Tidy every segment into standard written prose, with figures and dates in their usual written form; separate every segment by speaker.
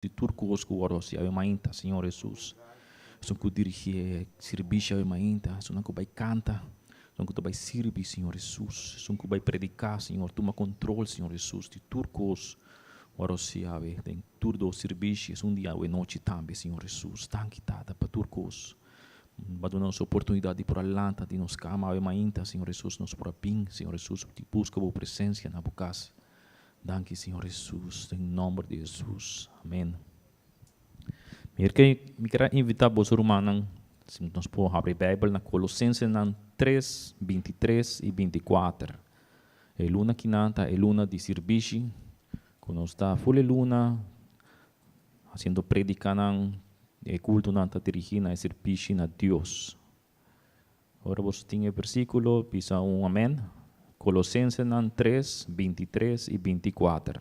Speaker 1: Di tur kos ku wòrdu hasi awe mainta, Señor Hesus. Esun ku dirigí e sirbishi awe mainta, esunnan ku bai kanta, esun ku ta bai sirbi, Señor Hesus, esun ku bai prediká, Señor, tuma kontrol, Señor Hesus, di tur kos wòrdu hasi awe den tur dos sirbishi, esun di awe nochi tambe, Señor Hesus. Danki, Tata, pa tur kos. Bo a duna nos oportunidat di por a lanta di nos kama awe mainta, Señor Hesus, nos por a bin, Señor Hesus, di buska Bo presensia na Bo kas. Danki Señor Hesus, den nomber di Hesus, amen. Mi ke mi kier a invita boso rumannan si nos por habri Bijbel na Colosensenan 3, 23 y 24. E luna kinan ta e luna di sirbishi, ku nos ta ful e luna hasiendo predicanan, e cultonan ta dirigi na e sirbishi na Dios. Ora boso tin e versíkulo, bisa un amèn. Kolosensenan 3, 23 i 24.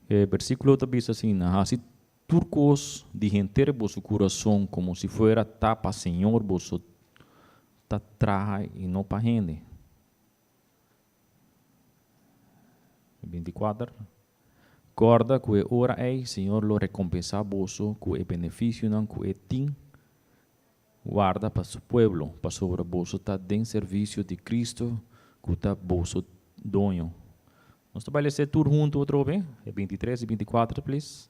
Speaker 1: E versíkulo ta bisa asina, Hasi tur kos di henter boso kurason komo si fuera ta pa Señor boso ta traha i no pa hende. 24, Kòrda ku e ora ei Señor lo rekompensá boso ku e benefisionan ku e tin warda pa su pueblo, pasobra boso ta den servisio di Cristo ku ta boso Doño. Nos ta bai lesa e tur huntu otro be, e 23 i 24, please.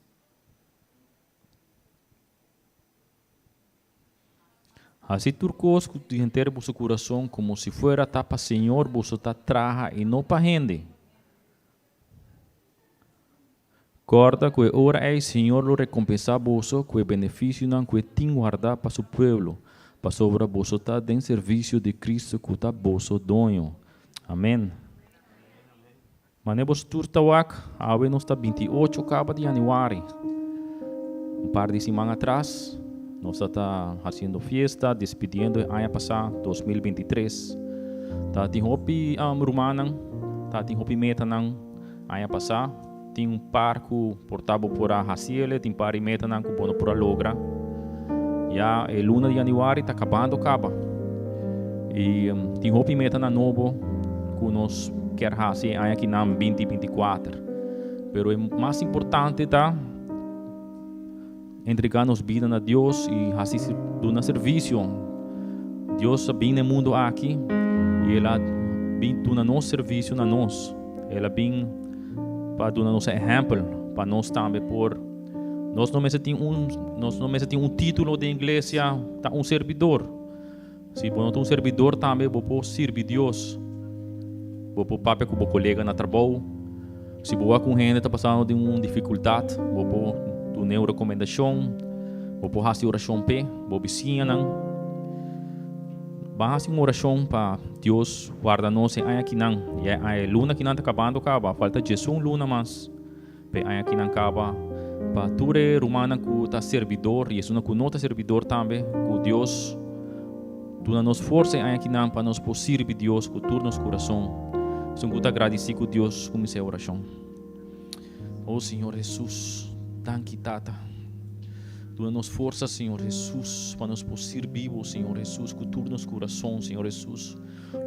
Speaker 1: Hasi tur kos ku di henter boso kurason komo si fuera ta pa Señor boso ta traha i no pa hende. Kòrda ku e ora ei Señor lo rekompensá boso ku e benefisionan ku e tin wardá pa su pueblo, pasobra boso ta den servisio di Cristo ku ta boso Doño. Amèn. Mane boso tur ta wak, awe nos ta 28 kaba di yanüari. Un par di siman atras nos ta ta hasiendo fiesta, despidiendo e aña pasá, 2023. Ta tin hopi rumannan, ta tin hopi metanan aña pasá. Tin un par ku por ta bo por a hasi el, tin par di metanan ku bo no por a logra. Ya e luna di yanüari ta kabando kaba. I tin hopi metanan nobo ku nos kier hasi e aña kinan 2024. Pero e mas importante ta entrega nos bida na Dios i hasi duna servisio. Dios a bin na e mundu aki i el a bin duna nos servisio na nos. El a bin pa duna nos e ehèmpel pa nos tambe por nos no mester tin un nos no mester tin un título den iglesia ta un servidor. Si bo no ta un servidor tambe bo por sirbi Dios. Bo por papia ku bo kolega na trabou. Si bo wak un hende ta pasando den un difikultat, bo por dun'é un rekomendashon, bo por hasi orashon p'e, bo bisiñanan. Ban hasi un orashon pa Dios warda nos e aña akinan. Ya e luna akinan ta kabando kaba, falta djesun luna mas pa e aña akinan kaba. Pa tur e rumannan ku ta serbidor i esunnan ku no ta serbidor tambe, ku Dios duna nos forsa e aña akinan pa nos por sirbi Dios ku tur nos kurason. Esun ku ta gradisí ku Dios kuminsá e orashon. O Señor Hesus, danki Tata. Duna nos forsa, Señor Hesus, pa nos por sirbi Bo, Señor Hesus, ku tur nos kurason, Señor Hesus.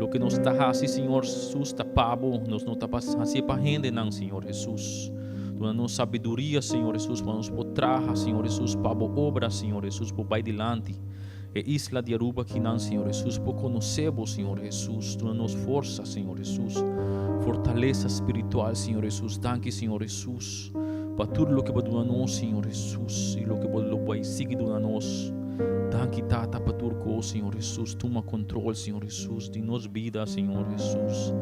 Speaker 1: Loke nos ta hasi, Señor Hesus, ta pa Bo, nos no ta pa hasié pa hendenan, Señor Hesus. Duna nos sabiduria, Señor Hesus, pa nos por traha, Señor Hesus, pa Bo obra, Señor Hesus, por bai dilanti. E isla di Aruba akinan, Señor Hesus, por konosé Bo, Señor Hesus. Duna nos forsa, Señor Hesus. Fortalesa spiritual, Señor Hesus. Danki, Señor Hesus, pa tur loke Bo a duna nos, Señor Hesus, i loke Bo lo bai sigui duna nos. Danki, Tata, pa tur kos, Señor Hesus. Tuma kontrol, Señor Hesus, di nos bida, Señor Hesus.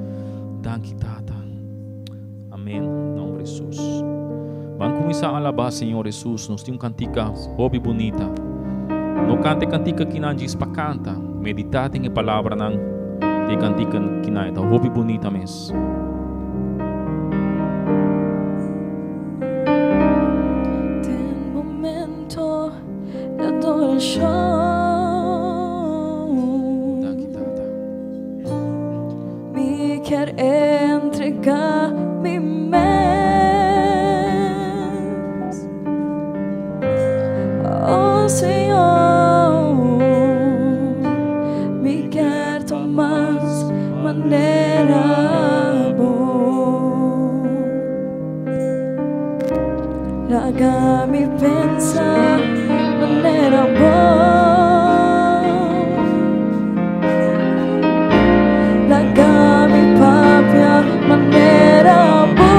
Speaker 1: Danki, Tata. Amen. Nomber Hesus. Ban kuminsá alabá Señor Hesus. Nos tin un kantika hopi bunita. No kanta e kantika kinan djis pa kanta. Meditá den e palabranan di e kantika kinan. E ta hopi bunita mes.
Speaker 2: Den momento di adorashon.
Speaker 1: Danki Tata.
Speaker 2: Mi ke. kier entregá mi mes. Oh Señor, mi kier ta mas manera bo. Laga mi pensa manera bo. Laga mi papia manera bo.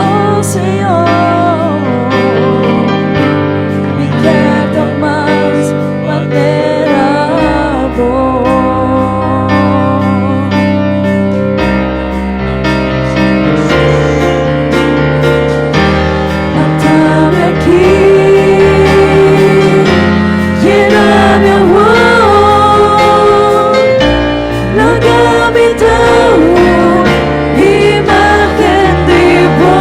Speaker 2: Oh Señor, mi kier ta mas manera bo. Ata mi aki, yena mi awor, laga mi ta un imagen di bo.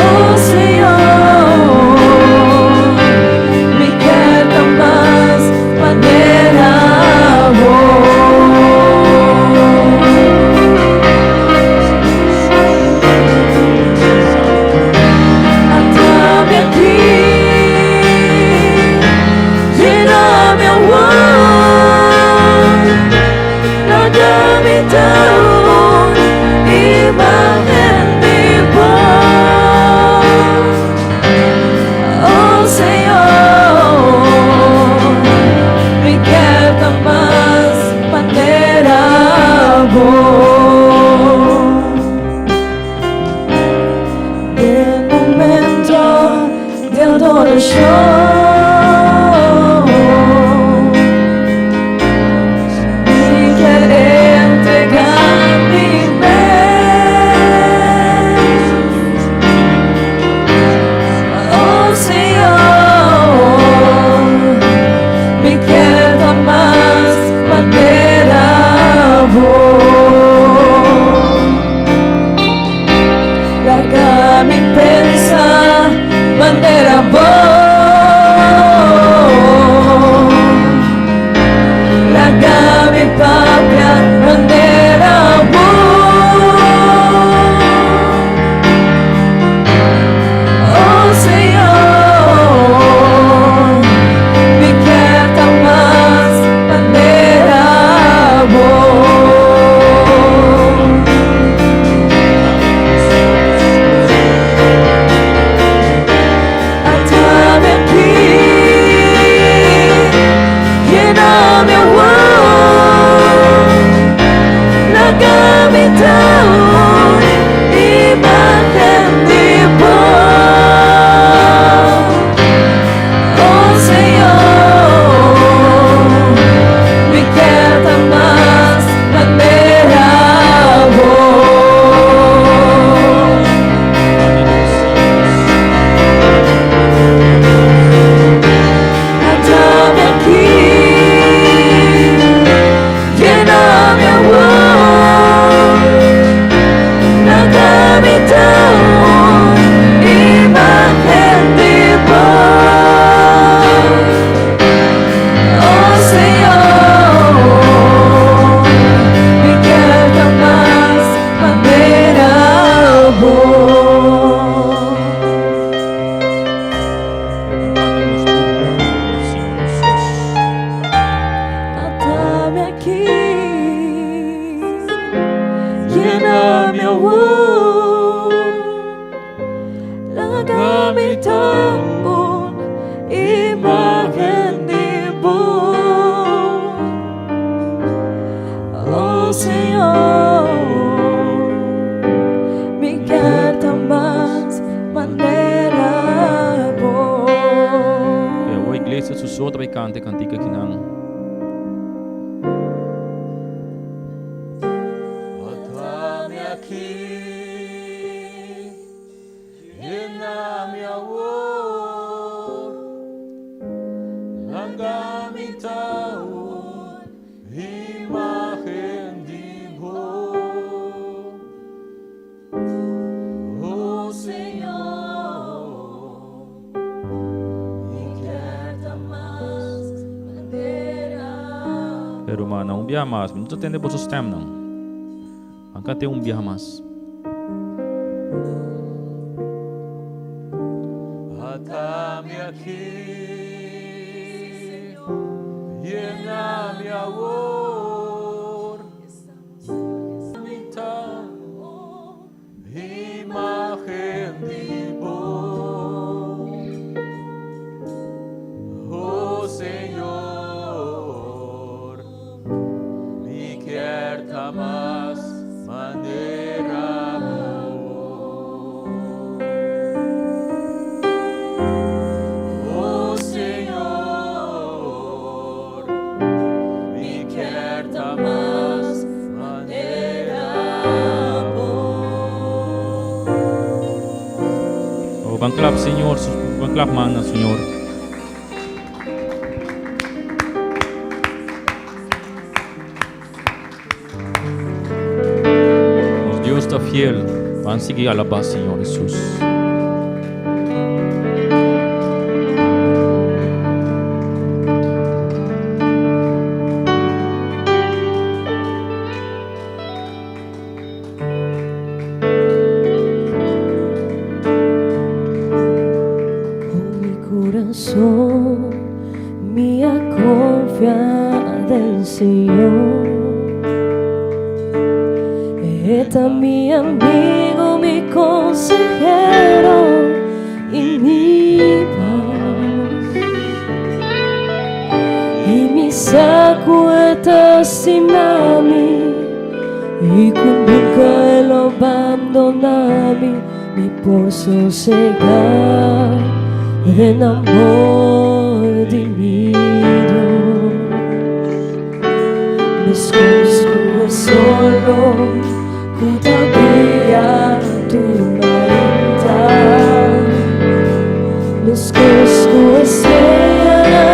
Speaker 2: Oh Señor, mi kier ta mas manera bo. Ata mi aki, yena mi awor, laga mi ta un imagen di bo. Oh Señor, mi kier ta mas manera bo. Den momento di adoracion, mi kier entregá mi mes. Oh Señor, mi kier ta mas manera bo. Laga mi pensa manera bo. Laga mi papia manera bo. Oh Señor, mi kier ta mas manera bo. Ata mi aki, yena mi awor, laga mi ta un imagen di bo. Oh Señor, mi kier ta mas manera bo. Ata mi aki, yena mi awor, laga mi ta un imagen di bo. Oh Señor, mi kier ta mas manera bo.
Speaker 1: Canta nos Señor Jesus.
Speaker 2: Ata mi aki, yena mi awor, laga mi ta un imagen di bo. Oh Señor, mi kier ta mas manera bo.
Speaker 1: E iglesia so ta bay canta cantica akinan.
Speaker 3: Ata mi aki, yena mi awor, laga mi ta un imagen di bo. Oh Señor,
Speaker 2: Mi kier ta mas
Speaker 1: E rumannan, un biaha mas, mi no ta tende boso stemnan. Ban kant'é un biaha mas.
Speaker 3: Ata mi aki, yena mi awor. Mi ta imagen di bo. O Señor, mi kier ta mas manera bo. O Señor, mi kier ta mas manera bo.
Speaker 1: Oh, ban klap Señor, ban klap man na Señor. Nos Dios ta fiel. Ban sigui alabá Señor Jesús.
Speaker 2: Oh, mi corazón, mi a confia den Señor. E ta mi amigo, mi consehero y mi paz. Y mi sa cu e ta stima mi y cu nunca e lo bandona mi, mi por sosega den amor di mi Dios. Mescos cu e solo cu ta briya tur mainta, mescos cu e strea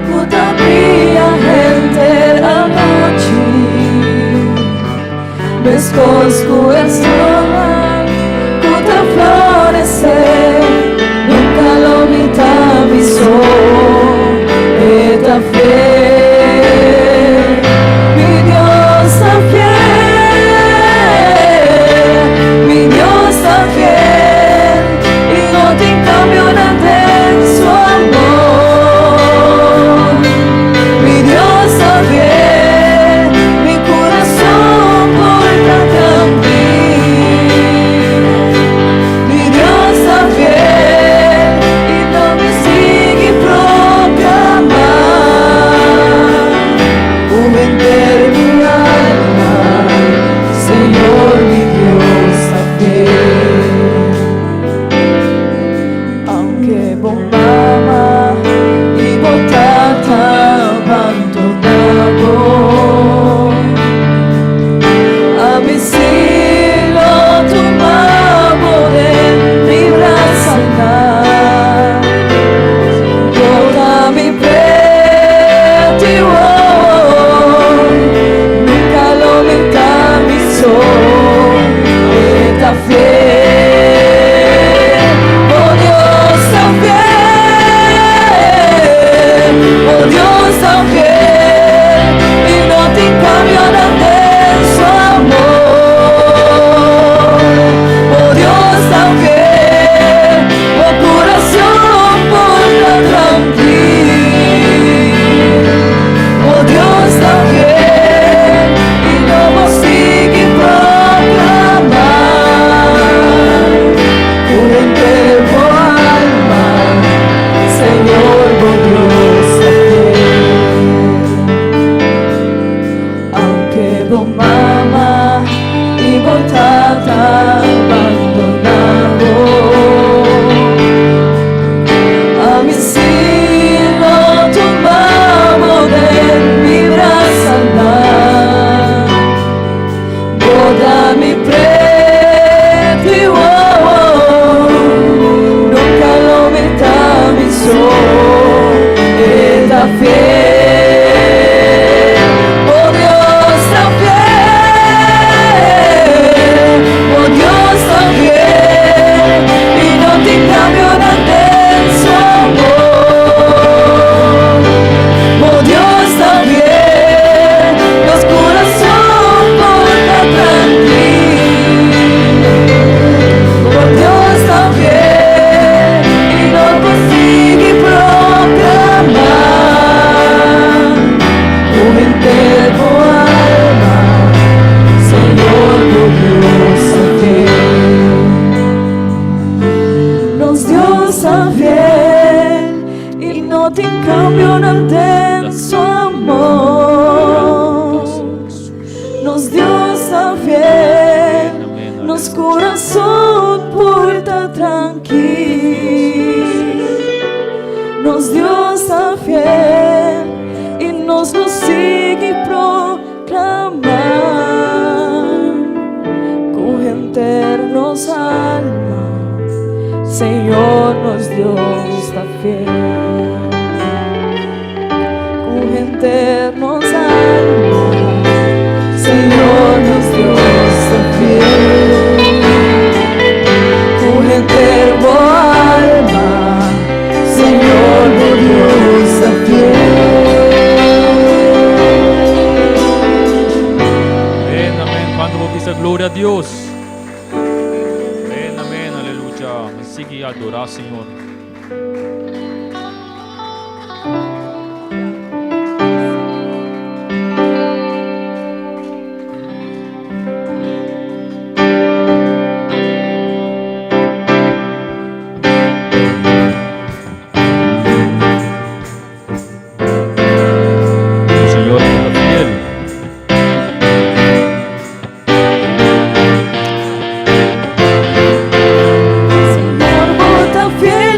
Speaker 2: cu ta briya henter anochi, mescos cu e flor cu ta florece, nunca lo mi ta mi so, e ta fiel, mi Dios ta fiel, mi Dios ta fiel, y no tin cambio den su amor. Mi Dios ta fiel, mi curason por ta trankil. Kambionan den su amor. Nos Dios ta fiel, nos kurason por ta trankil. Nos Dios ta fiel i nos lo sigui proklamá ku henter nos alma, Señor nos Dios ta fiel. Ku henter nos alma, Señor nos Dios ta fiel. Ku henter bo alma, Señor bo Dios ta fiel.
Speaker 1: Amèn, amèn. Kuantu bo bisa gloria na Dios? Amèn, amèn, aleluya. Sigui adorá Señor. Señor ta fiel.
Speaker 2: Señor, bo ta fiel.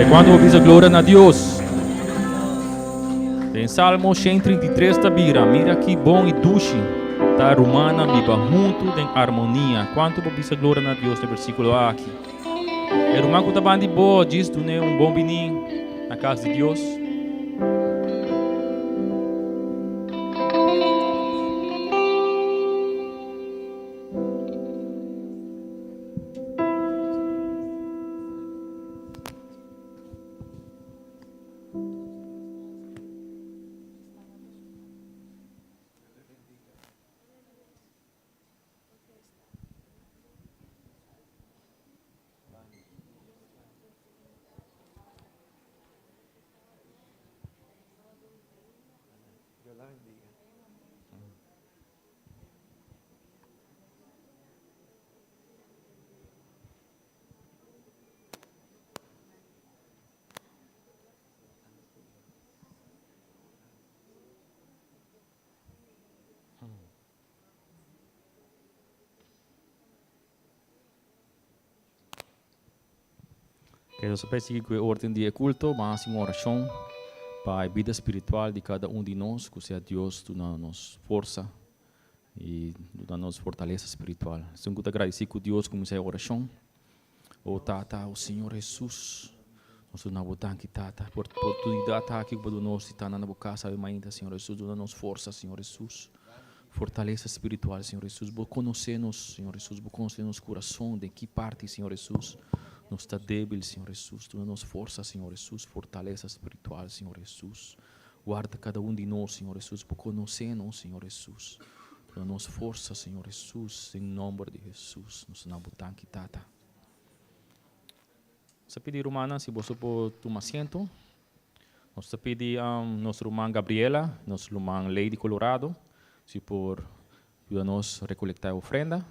Speaker 1: E cuanto bo bisa gloria na Dios. Den Salmo 133 ta bira, mira ki bon y dushi ta rumannan biba huntu den armonia. Cuanto bo bisa gloria na Dios den versiculo aki. E ruman cu ta bandi bo, djis dune un bon bini na cas di Dios. Oke, nos a bai sigui ku e orden di e kulto. Ban hasi un orashon pa e bida spiritual di kada un di nos, ku sea Dios duna nos forsa i duna nos fortalesa spiritual. Esun ku ta gradisí ku Dios kuminsá e orashon. O Tata, o Señor Hesus, nos duna Bo danki, Tata, por e oportunidat aki ku Bo duna nos di ta na Bo kas awe mainta, Señor Hesus. Duna nos forsa, Señor Hesus, fortalesa spiritual, Señor Hesus. Bo konosé nos, Señor Hesus, Bo konosé nos kurason, den ki parti, Señor Hesus, nos ta débil, Señor Hesus. Duna nos forsa, Señor Hesus, fortalesa spiritual, Señor Hesus. Warda kada un di nos, Señor Hesus. Bo konosé nos, Señor Hesus. Duna nos forsa, Señor Hesus, den nomber di Hesus. Nos ta na bo danki, Tata. Nos ta pidi rumannan si boso por tuma asiento. Nos ta pidi nos ruman Gabriela, nos ruman Lady Colorado, si por yuda nos recolecta e ofrenda.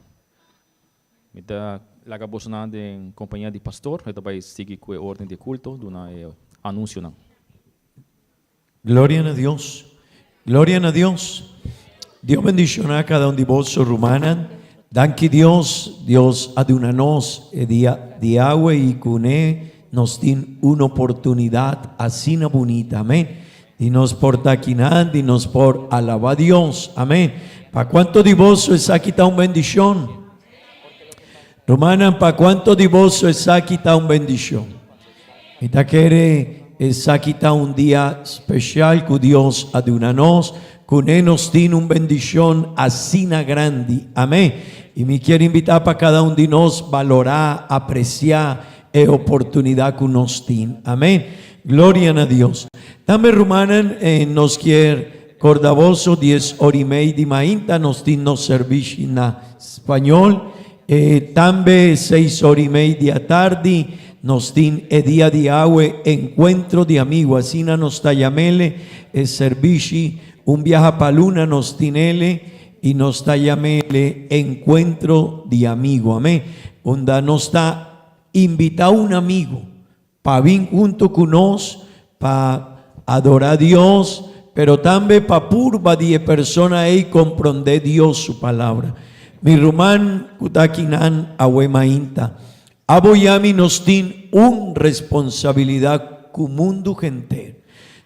Speaker 1: Mi ta laga bosonan den compañia di pastor, e ta bay sigui cu e orden di e culto, duna e anuncionan.
Speaker 4: Gloria na Dios. Gloria na Dios. Dios bendiciona cada un di boso rumannan. Danki Dios, Dios a duna nos e dia di awe y cune nos tin un oportunidad asina bunita. Amen. Di nos por ta akinan, di nos por alaba Dios. Amen. Pa cuanto di boso esaki ta un bendicion? Rumannan, pa cuanto di boso esaki ta un bendicion? Mi ta kere esaki ta un dia special cu Dios a duna nos, cu ne nos tin un bendicion asina grandi. Amen. Y mi kier invita pa cada un di nos balora, aprecia e oportunidad cu nos tin. Amen. Gloria na Dios. Tambe rumannan, nos kier corda boso dies ora y mei di mainta nos tin nos servishi na spañol. E tambe seis ora y mei di atardi nos tin e dia di awe encuentro di amigo, asina nos ta yamele e servishi, un biaha pa luna nos tinele y nos ta yamele encuentro di amigo, amen, unda nos ta invita un amigo Pa bin hunto cu nos pa adora Dios, pero tambe pa purba di e persona ey comprende Dios su palabra. Mi ruman cu ta akinan awe mainta, abo y ami nos tin un responsabilidad cu mundu henter.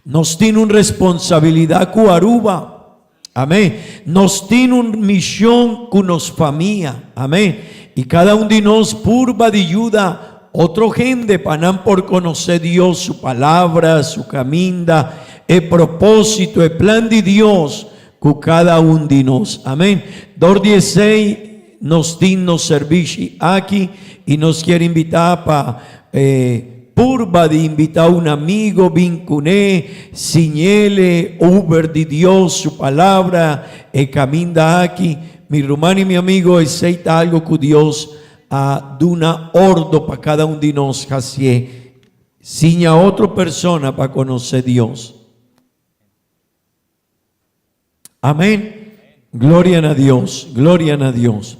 Speaker 4: Nos tin un responsabilidad cu Aruba. Amén. Nos tin un mision cu nos famia. Amén. Y cada un di nos purba di yuda otro hende pa nan por conoce Dios, su palabra, su caminda, e proposito, e plan di Dios cu cada un di nos. Amén. Dor di esey nos tin nos servishi aki y nos kier invita pa eh, Purba di invitá un amigo bin kuné, siñ'ele over di Dios su palabra e kaminda aki. Mi ruman i mi amigo, esei ta algo ku Dios a duna ordo pa kada un di nos hasié, siña otro persona pa konosé Dios. Amén. Gloria na Dios, gloria na Dios.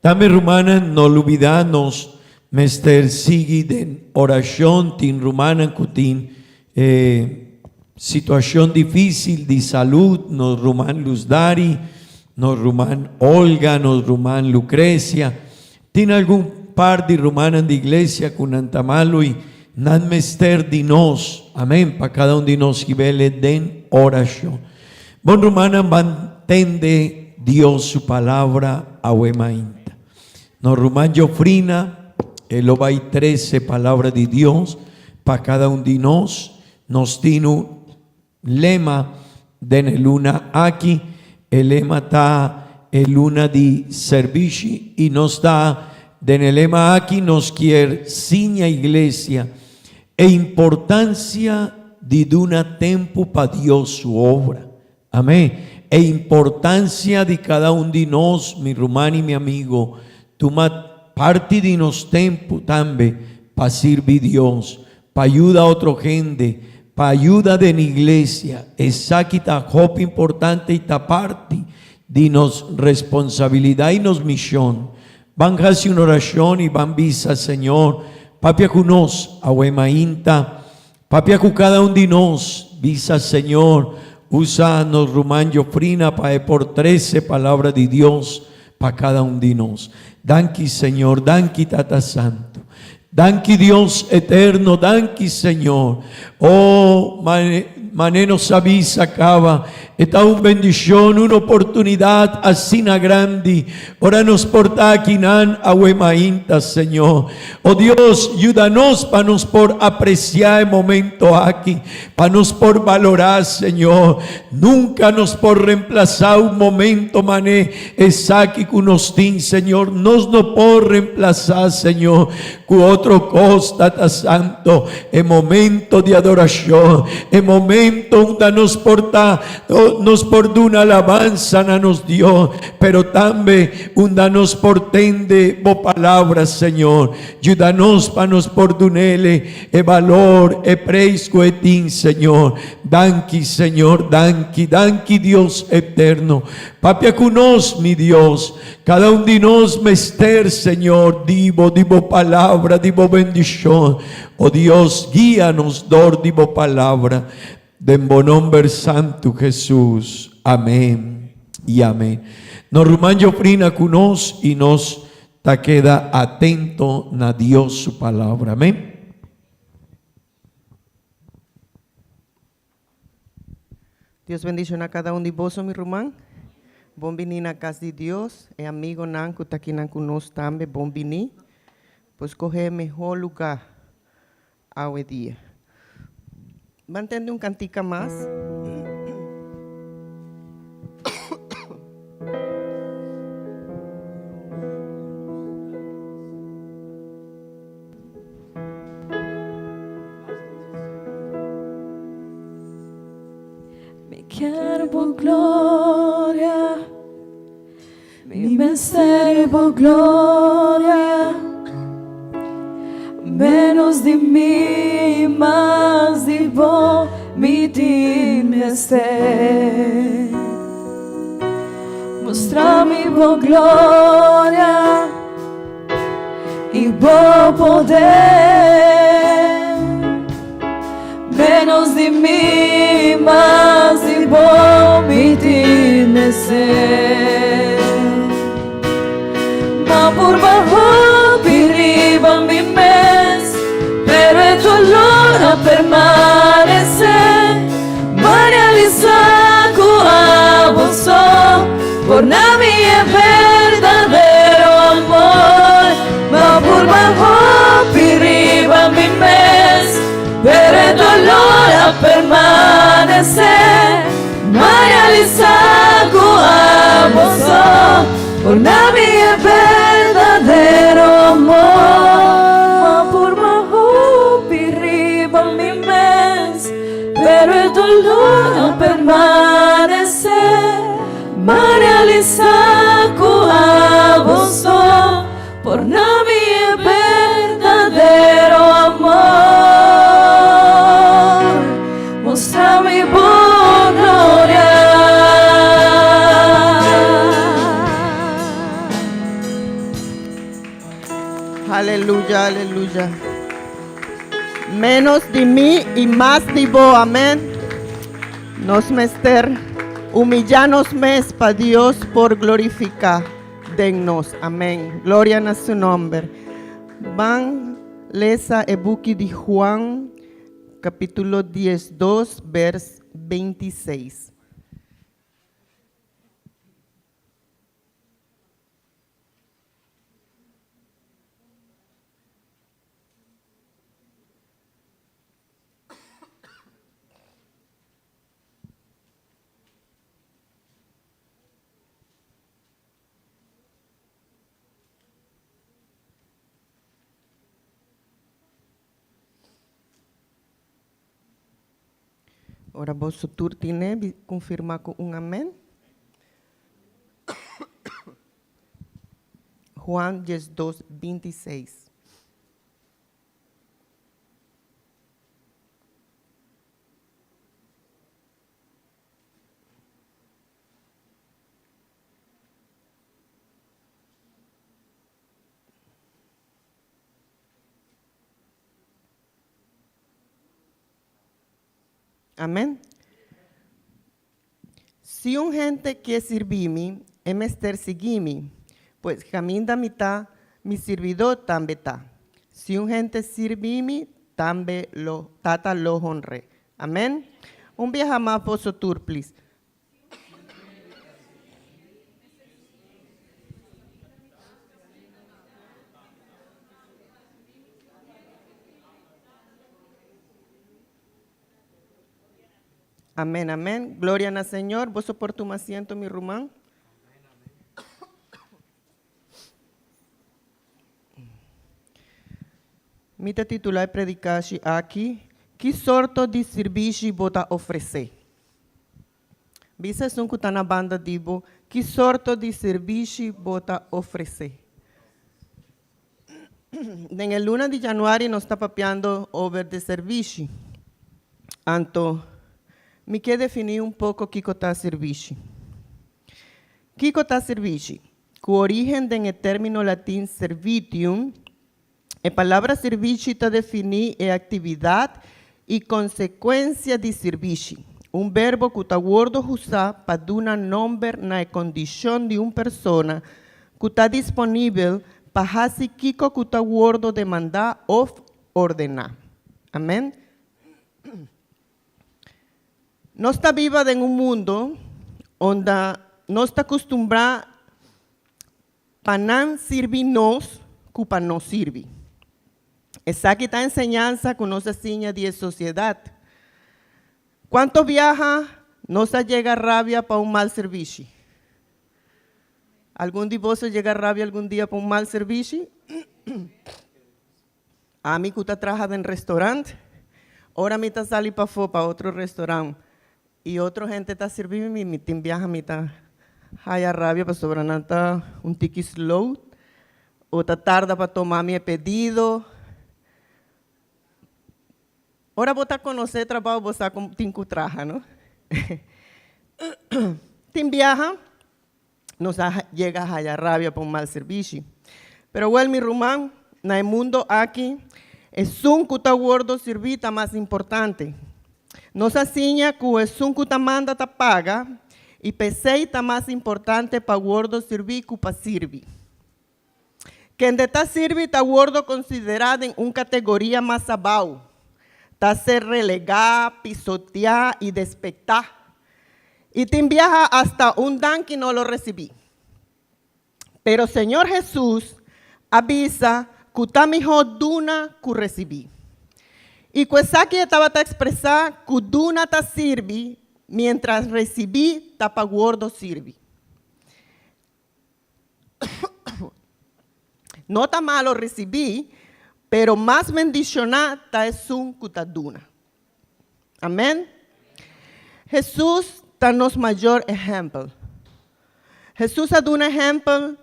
Speaker 4: Tambe rumannan, no lubida nos mester sigui den oracion. Tin rumannan cu tin eh, situacion dificil di salud, nos ruman Luzdari, nos ruman Olga, nos ruman Lucrecia. Tin algun par di rumannan di iglesia cu nan ta malo y. Nan mester di nos. Amén. Pa kada un di nos hib'ele den orashon. Bon rumannan ban tende Dios su palabra awe mainta. Nos ruman Jofrina e lo bai trese palabra di Dios pa kada un di nos. Nos tin un lema den e luna aki. E lema ta e luna di servishi i nos ta den e lema aki nos kier siña iglesia e importancia di duna tempu pa Dios su obra. Amén. E importancia di cada un di nos, mi ruman y mi amigo, tuma parti di nos tempu tambe pa sirbi Dios, pa yuda otro hende, pa yuda den iglesia. Esaki ta hopi importante y ta parti di nos responsabilidad y nos mision. Ban haci un oracion y ban bisa, Señor, papia cu nos awe mainta. Papia cu cada un di nos. Bisa, Señor, usa nos ruman Jofrina pa e por trece palabra di Dios pa cada un di nos. Danki, Señor. Danki, Tata Santo. Danki, Dios eterno. Danki, Señor. Oh, mane nos a bisa caba, e ta un bendicion, un oportunidad asina grandi ora nos por ta akinan awe mainta, Señor. Oh Dios, yuda nos pa nos por aprecia e momento aki, pa nos por balora, Señor. Nunca nos por reemplaza un momento mane esaki cu nos tin, Señor. Nos no por reemplaza, Señor, cu otro cos, Tata Santo. E momento di adoracion, e momento unda nos por ta, nos por duna alabanza na nos Dios, pero tambe unda nos por tende bo palabra, Señor. Yuda nos pa nos por dunele e balor, e preis cu e tin, Señor. Danki, Señor, danki, danki Dios eterno. Papia cu nos, mi Dios. Cada un di nos mester, Señor, di bo, di bo palabra, di bo bendicion. O Dios, guia nos dor di bo palabra. Den bo nomber santu, Jesus. Amen y amen. Nos ruman Jofrina cu nos y nos ta keda atento na Dios su palabra. Amen.
Speaker 5: Dios bendiciona cada un di boso mi ruman. Bon bini na cas di Dios. E amigonan cu ta akinan cu nos tambe bon bini. Por scoge e mehor lugar awe dia. Ban tende un cantica mas.
Speaker 2: Mi kier bo gloria, mi mester bo gloria. Menos di mi, mas di bo mi tin mester. Mustra mi bo gloria. I bo poder. Menos di mi, mas di bo mi tin mester. Ma purba hopi riba mi mes, pero e dolor a permanece. Ma realisa cu abo so por na mi e berdadero amor. Ma purba hopi riba mi mes, pero e dolor a permanece. Ma realisa cu abo so por na mi e berdadero amor. Ma purba hopi riba mi mes. Pero e dolor a permanece, m'a realisa cu abo so por na mi e berdadero amor. Mustra mi bo gloria.
Speaker 5: Aleluya, aleluya. Menos di mi y mas di bo. Amen. Nos mester humilla nos mes pa Dios por glorifica den nos. Amen. Gloria na su nomber. Ban. lesa e buki di Juan capítulo 12 vers 26. Ora boso tur tine, bi konfirmá ku un amèn. Juan 12, 26. Amen. Si un hende ke sirbi mi, e mester sigui mi, pues kaminda mi ta, mi sirbidó tambe ta. Si un hende sirbi mi, tambe lo Tata lo honr'é. Amen. Un biaha mas boso tur, please. Amen, amen. Gloria na Señor. Boso por tuma asiento, mi ruman. Mi ta titula e predikashi aki, Ki sorto di sirbishi bo ta ofresé? Bisa esun ku ta na banda di bo, Ki sorto di sirbishi bo ta ofresé? Den e luna di januari nos ta papiando over di sirbishi. Anto, mi ke definí un poko kiko ta sirbishi. Kiko ta sirbishi? Ku orígen den e término latin servitium, e palabra sirbishi ta definí e aktividat i konsekuensia di sirbishi, un verbo ku ta wòrdu usá pa duna nòmber na e kondishon di un persona ku ta disponibel pa hasi kiko ku ta wòrdu demandá òf ordená. Amèn. Nos ta biba den un mundo unda nos ta kustumbrá pa nan sirbi nos ku pa nos sirbi. Esaki ta enseñansa ku nos a siña di e sosiedat. Kuantu biaha nos a yega rabia pa un mal sirbishi? Algun di boso yega rabia algun dia pa un mal sirbishi? Ami ku ta traha den restaurant, ora mi ta sali pafó pa otro restaurant i otro hende ta sirbi mi, mi tin biaha mi ta haya rabia pasobra nan ta un tiki slow o ta tarda pa toma mi e pedido. Ora bo ta konosé trabou bo sa kon tin ku traha, no? Tin biaha nos a yega a haya rabia pa un mal sirbishi. Pero wèl mi ruman, na e mundo aki, esun ku ta wòrdu sirbí ta mas importante. Nos a siña ku esun ku ta manda ta paga, i p'esei ta mas importante pa wòrdu sirbí ku pa sirbi. Kende ta sirbi ta wòrdu konsiderá den un kategoria mas abou, ta ser relegá, pisoteá i despektá, i tin biaha asta un danki no lo risibí. Pero Señor Hesus a bisa ku ta mihó duna ku risibí. I ku esaki e tabata ekspresá ku duna ta sirbi, miéntras risibí ta pa wòrdu sirbi. No ta malo risibí, pero mas bendishoná ta esun ku ta duna. Amèn. Hesus ta nos mayor ehèmpel. Hesus a duna ehèmpel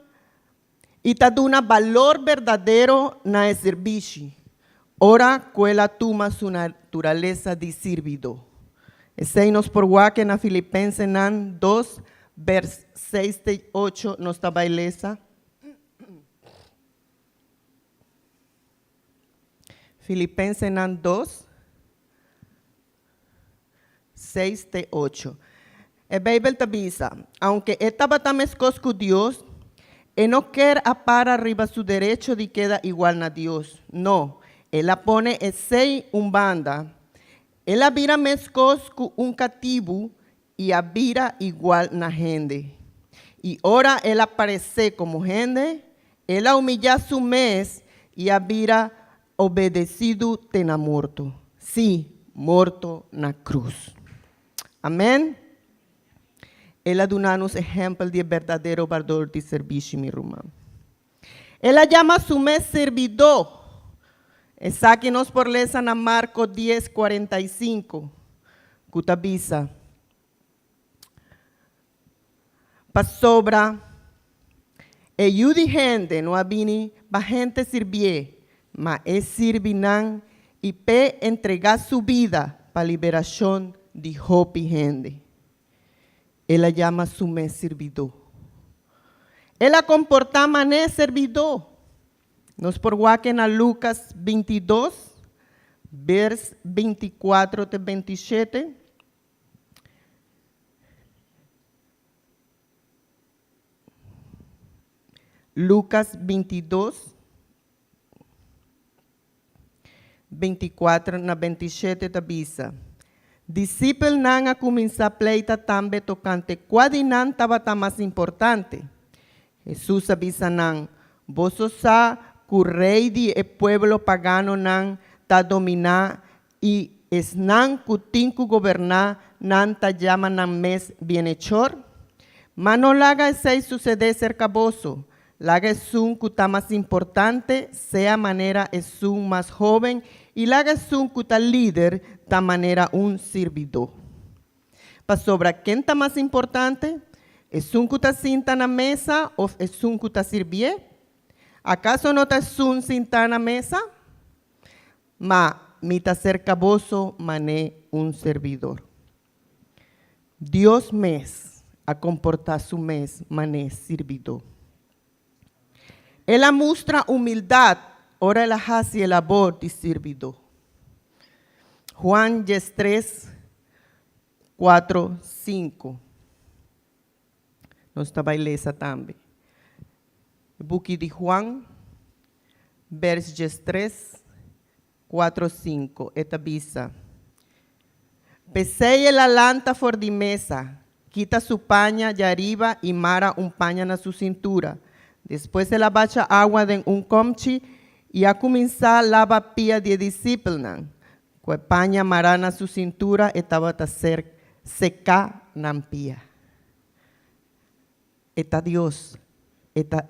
Speaker 5: i ta duna balor berdadero na e sirbishi ora ku el a tuma su naturalesa di sirbidó. Esei nos por wak na Filipensenan dos, bers seis te ocho nos ta bai lesa. Filipensenan dos, seis te ocho. E Beibel ta bisa, Aunke e tabata meskos ku Dios, e no ker a para riba su derecho di keda igual na Dios. No, El a pone esei un banda. El a bira meskos ku un katibu i a bira igual na hende. I ora el a paresé komo hende, el a humillá su mes i a bira obedesidu te na morto, sí, morto na krus. Amèn. El a duna nos ehèmpel di e berdadero bardor di sirbishi, mi ruman. El a yama su mes sirbidó. Esaki nos por lesa na Marko dies, 45, ku ta bisa, Pasobra e Yu di hende no a bini pa hende sirbié, ma e sirbi nan i p'e entregá su bida pa liberashon di hopi hende. El a yama su mes sirbidó. El a komportá manera sirbidó. Nos por wak na Lukas 22, bers 24 te 27. Lukas 22, 24 na 27 ta bisa, Disipelnan a kuminsá pleita tambe tokante kua di nan tabata mas importante. Hesus a bisa nan, Boso sa ku rei di e pueblo paganonan ta dominá i esnan ku tin ku goberná nan ta yama nan mes bienechor? Ma no laga esei susedé serka boso. Laga esun ku ta mas importante sea manera esun mas hóben i laga esun ku ta lider ta manera un sirbidó. Pasobra ken ta mas importante, esun ku ta sinta na mesa òf esun ku ta sirbié? Akaso no ta esun sintá na mesa? Ma mi ta serka boso mané un sirbidor. Dios mes a komportá su mes mané sirbidó. El a mustra humildat ora el a hasi e labor di sirbidó. Juan 13, 4, 5. Nos ta bai lesa tambe. Buki di Juan, bers 13, 4, 5, e ta bisa, P'esei el a lanta for di mesa, kita su paña djariba i mara un paña na su sintura. Despues el a bacha awa den un kòmchi i a kuminsá laba pia di e disipelnan. Ku e paña mará na su sintura e tabata ser seká nan pia. E ta Dios, e ta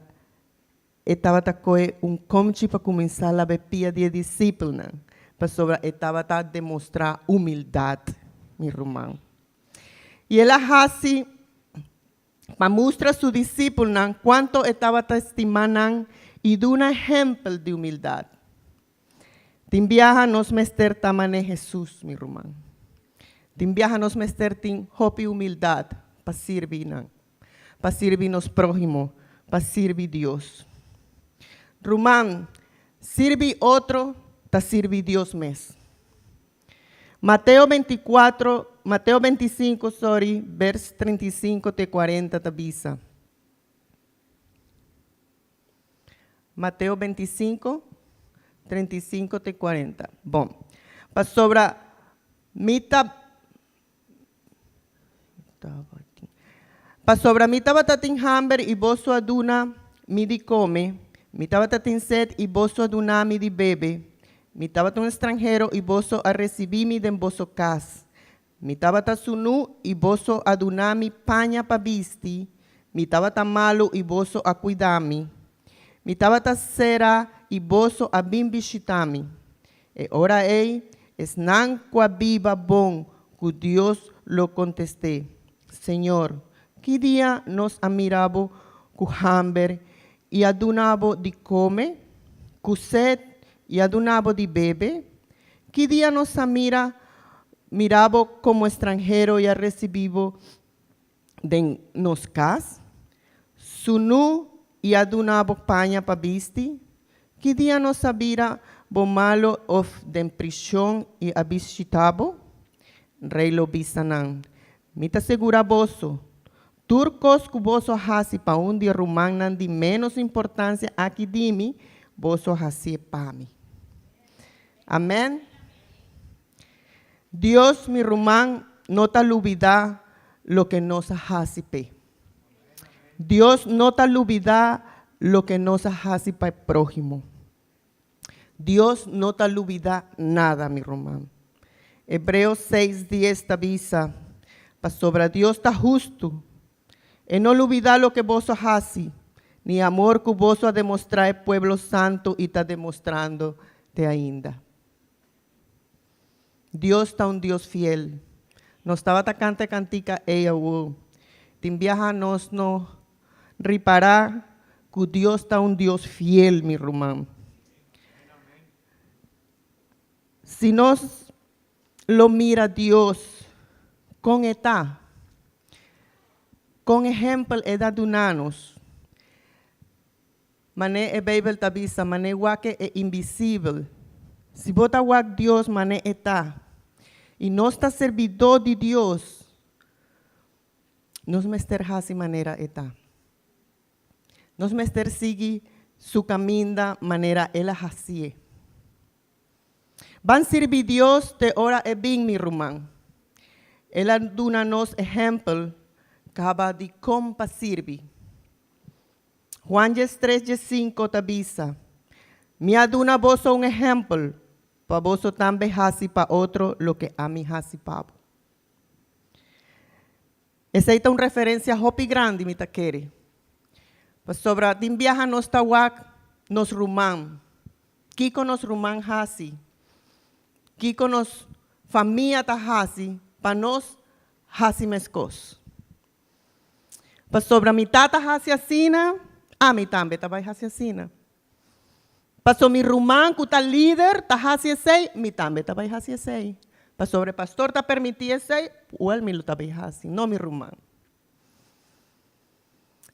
Speaker 5: E tabata kohe un komchi pa kuminsá laba e pia di e disipelnan, pasobra e tabata demostrá humildat, mi ruman. I el a hasi pa mustra su disipelnan kuantu e tabata stima nan i duna ehèmpel di humildat. Tin biaha nos mester ta manera Hesus, mi ruman. Tin biaha nos mester tin hopi humildat pa sirbi nan. pa sirbi nos próhimo, pa sirbi Dios. Ruman, sirbi otro ta sirbi Dios mes. Mateo 24, Mateo 25, sorry, vers 35 te 40 ta bisa. Mateo 25, 35 te 40. Bon, pasobra mi ta Pasobra mi tabata tin hamber i boso a duna mi di kome, mi tabata tin set i boso a duna mi di bebe, mi tabata un stranhero i boso a risibí mi den boso kas, mi tabata sunú i boso a duna mi paña pa bisti, mi tabata malu i boso a kuida mi, mi tabata sera i boso a bin bishitá mi. E ora ei, esnan ku a biba bon ku Dios lo kontest'é, Señor, ki dia nos a mira bo ku hamber i a duna bo di kome, ku set i a duna bo di bebe? Ki dia nos a mira mira bo komo estranhero i a risibí bo den nos kas? Sunú i a duna bo paña pa bisti? Ki dia nos a bira bo malu òf den prishon i a bishitá bo? Rei lo bisa nan, Mi ta sigurá boso, tur kos ku boso a hasi pa un di e rumannan di ménos importansia aki di mi, boso a hasié pa mi. Amèn. Dios, mi ruman, no ta lubidá loke nos a hasi p'e. Dios no ta lubidá loke nos a hasi pa e próhimo. Dios no ta lubidá nada, mi ruman. Hebreos seis dies ta bisa, Pasobra Dios ta hustu, E no lubidá loke boso a hasi, ni e amor ku boso a demostrá e pueblo santu i ta demostrando te ainda. Dios ta un Dios fiel. Nos tabata kanta e kantika ei awor. Tin biaha nos no ripará ku Dios ta un Dios fiel, mi ruman. Si nos lo mira Dios kon e ta, kon ehèmpel e ta duna nos, Mané e Beibel ta bisa, Mané wak e invisibel. Si bo ta wak Dios mané e ta, i nos ta sirbidó di Dios, nos mester hasi manera e ta. Nos mester sigui su kaminda manera el a hasié. Ban sirbi Dios te ora e bin, mi ruman. El a duna nos ehèmpel kaba di kon pa sirbi. Juan 13 15 ta bisa, Mi a duna boso un ehèmpel, pa boso tambe hasi pa otro loke ami hasi pa bo. Esei ta un referensia hopi grandi, mi ta kere. Pasobra tin biaha nos ta wak nos ruman. Kiko nos ruman hasi? Kiko nos famia ta hasi pa nos hasi meskos? Pasobra mi tata hasi asina, ami tambe ta bai hasi asina. Paso mi ruman ku ta lider ta hasi esei, mi tambe ta bai hasi esei. Pasobra e pastor ta permití esei, wèl mi lo ta bai hasi, no mi ruman.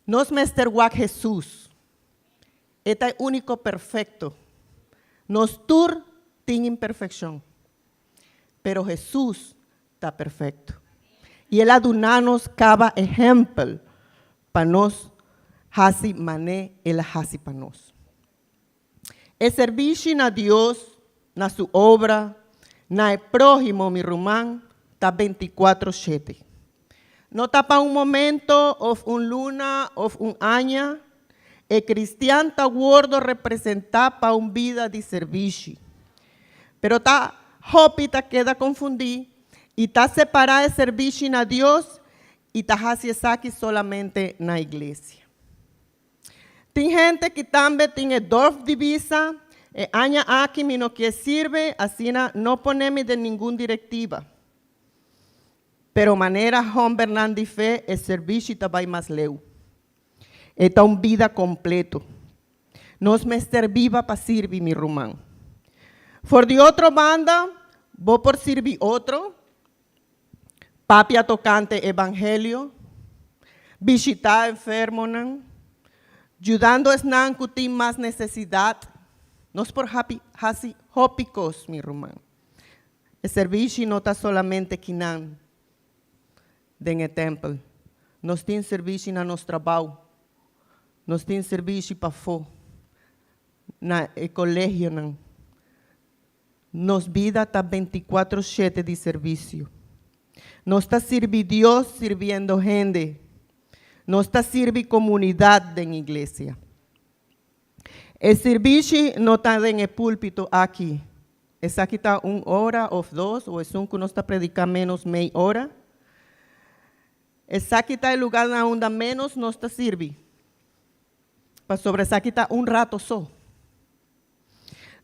Speaker 5: Nos mester wak Hesus. E ta e úniko perfekto. Nos tur tin imperfekshon, pero Hesus ta perfekto. I el a duna nos kaba ehèmpel pa nos hasi manera el a hasi pa nos. E servishi na Dios, na su obra, na e próhimo, mi ruman, ta beintikuatro shete. No ta pa un momento òf un luna òf un aña. E kristian ta wòrdu representá pa un bida di servishi. Pero ta hopi ta keda konfundí i ta separá e servishi na Dios i ta hasi esaki solamente na iglesia. Tin hende ki tambe tin e dòrf di bisa, E aña aki mi no kier sirbi, asina no pone mi den ningun direktiva. Pero manera hòmbernan di fe e servishi ta bai mas leu. E ta un bida kompleto. Nos mester biba pa sirbi, mi ruman. For di otro banda, bo por sirbi otro, papia tokante evangelio, bishitá enfermonan, yudando esnan ku tin mas nesesidat. Nos por hapi hasi hopi kos, mi ruman. E servishi no ta solamente kinan den e tèmpel. Nos tin servishi na nos trabou. Nos tin servishi pafó, na e kolegionan. Nos bida ta beintikuatro shete di servisio. Nos ta sirbi Dios sirbiendo hende. Nos ta sirbi komunidat den iglesia. E sirbishi no ta den e púlpito aki. Esaki ta un ora òf dos, o esun ku nos ta prediká ménos mei ora. Esaki ta e lugá na unda ménos nos ta sirbi, pasobra esaki ta un rato so.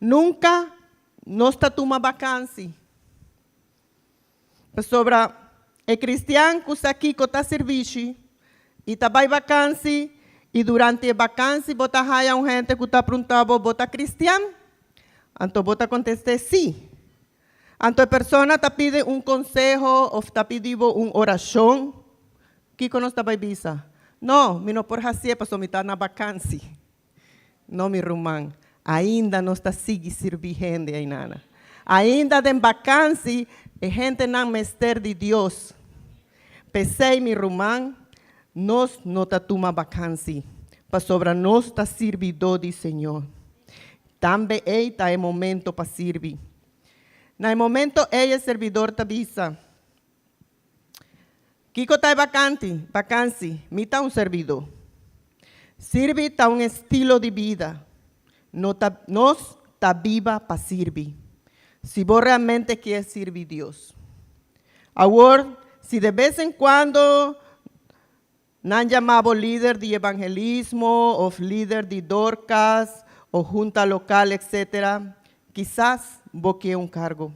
Speaker 5: Nunka nos ta tuma bakansi, pasobra e kristian ku sa kiko ta sirbishi i ta bai bakansi i durante e bakansi bo ta haya un hende ku ta prunta bo, Bo ta kristian? Anto bo ta kontest'é, Sí. Anto e persona ta pidi un konseho òf ta pidi bo un orashon, kiko nos ta bai bisa? No, mi no por hasié pasobra mi ta na bakansi. No, mi ruman, ainda nos ta sigui sirbi hende ainana. Ainda den bakansi e hendenan mester di Dios. P'esei, mi ruman, nos no ta tuma bakansi, pasobra nos ta sirbidó di Señor. Tambe ei ta e momento pa sirbi. Na e momento ei e servidor ta bisa, Kiko ta e vakanti, vakansi? Mi ta un servidó. Sirbi ta un estilo di bida. No ta, nos ta biba pa sirbi. Si bo realmente kier sirbi Dios. Awor, si de bes en cuando nan yama bo lider di evangelismo of lider di Dorcas o junta local etc. Kisas bo kier un cargo.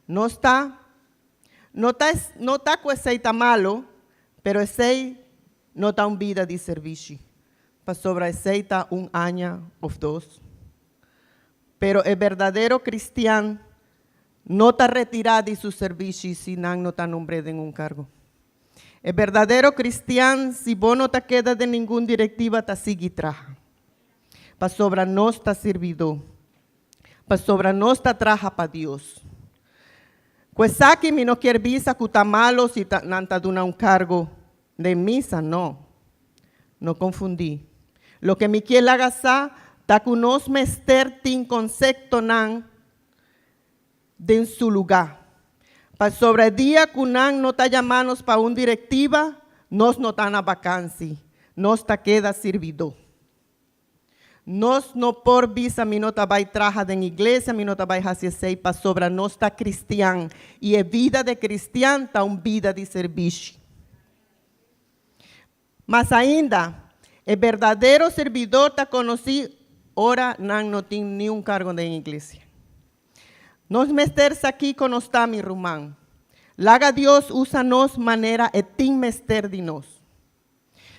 Speaker 5: Nos ta, no ta, no ta cu esey ta malo, pero esey no ta un bida di servishi, pasobra esey ta un aña of dos. Pero e berdadero cristian no ta retira di su servishi si nan no ta nombr'é den un cargo. E berdadero cristian, si bo no ta keda den ningun directiva, ta sigui traha, pasobra nos ta sirbidó. Pasobra nos ta traha pa Dios. Ku esaki mi no kier bisa ku ta malo si ta nan ta duna un kargo den misa, no. No konfundí. Loke mi kier laga sa ta ku nos mester tin konseptonan den su lugá. Pasobra e dia ku nan no ta yama nos pa un direktiva, nos no ta na bakansi, nos ta keda sirbidó. Nos no por bisa mi no ta bai traha den iglesia, mi no ta bai hasi esei pasobra nos ta cristian y e vida de cristian ta un bida di servishi. Mas ainda, e berdadero sirbidor ta conoci ora nan no tin niun cargo den iglesia. Nos mester sa kico nos ta, mi ruman. Laga Dios usa nos manera e tin mester di nos.